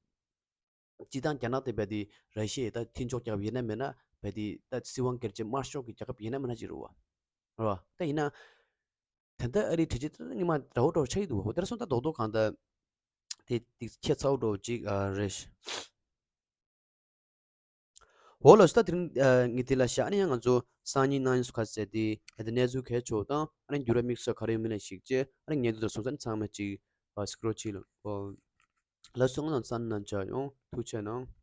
སྤྱི་བཏང་རྒྱ་ནག་དེ་རྦད་དེ་ར་ཤི་ཡའི་ད་མཐུན་ཕྱོགས་རྒྱལ་ཁབ་ཡིན་ན་མིན་ན་རྦད་དེ་ད་སྲིད་དབང་སྒེར་གཅོད་དམར་ཤོག་གི་རྒྱལ་ཁབ་ཡིན་ན་མིན་ན་ཅིག་རེད་བ། རེད་བ། ད་ཡིན་ན་ད་ལྟ་ཨ་རིའི་འགྲེལ་བཤད་དེ་སྔོན་མ་འདྲ་བོ་འདྲ་བོ་ཆགས་ཀྱི་འདུག་བ། འོ་དེ་སོང་ད་རྡོག་རྡོག་གང་ལྟར་དེ་དེ་ཁྱད་མཚར་པོ་འདྲ་བོ་ཅིག་ཨ་རེད། འོ་ལགས་སོ། ད་དེ་རིང་ཨ་ངས་དེ་ལ་བཞག་ནས་ཡང་ང་ཚོ་སང་ཉིན་གནངས་ཉིན་སུ་ཁ་ཟེར་དེ་ཨ་དེ་གནས་ཚུལ་གལ་ཆེ་བ་དང་ཨ་ནི་འགྱུར་བ་དམིགས་བསལ་ག་རེ་ཡོད་མེད་ལ་གཞིགས་བྱས་ཨ་ནི་ཉན་དུ་དང་སོང་ཙང་ཚང་མ་ཅིག་ཨ་སི་ཀྲོལ་བྱེད་ལ། ཨོ་ལགས་སོ། ང་ཚོ་ཚང་མ་མཇལ་ཡོང་། ཐུགས་རྗེ་གནང་།